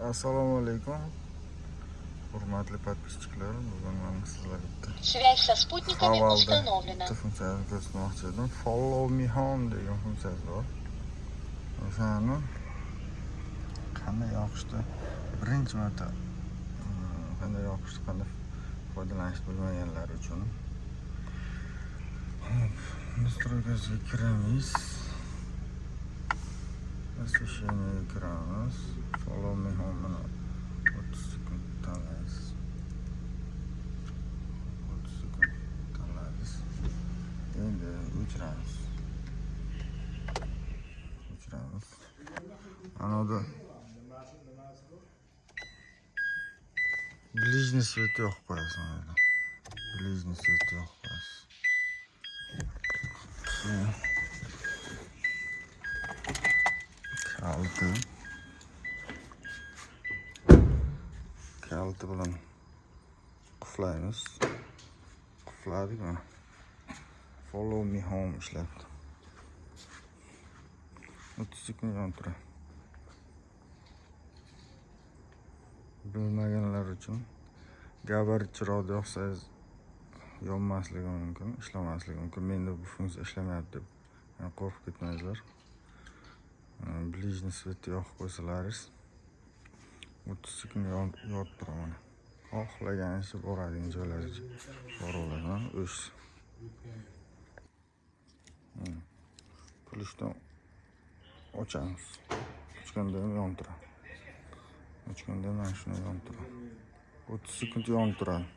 Assalomu alaykum. Hurmatli подписчик lar, bugun men sizlarga bitta Связь со спутниками Havalda установлена. Bitta funksiyasini ko'rsatmoqchi edim. Follow me home degan funksiyasi bor. O'shani qanday yoqishni birinchi marta qanday yoqishni, qanday foydalanishni bilmaganlar uchun. Xo'p, настройка siga kiramiz. Освещение ga kiramiz. Follow me home, mana 30 sekund tanlaysiz. 30 sekund tanlaysiz. Endi o'chiramiz. O'chiramiz. Anada ближний свет yoqib qo'yasiz mana yerda. Ближний свет yoqib qo'yasiz. Keyin kaliti kaliti bilan qulflaymiz. Qulfladik mana. Follow me home ishlabdi. 30 sekund yonib turadi. Bilmaganlar uchun gabarit chiroqni yoqsangiz yonmasligi mumkin, ishlamasligi mumkin. Menda bu funksiya ishlamayapti deb, yani qo'rqib ketmanglar. Ближний свет ni yoqib qo'ysalaringiz 30 sekund yonib turadi mana. Xohlaganicha boradigan joylarga boraveradi. O'z. Ключ dan ochamiz. Ochganda ham yonib turadi. Ochganda mana shuni yonib turadi. 30 sekund yonib turadi.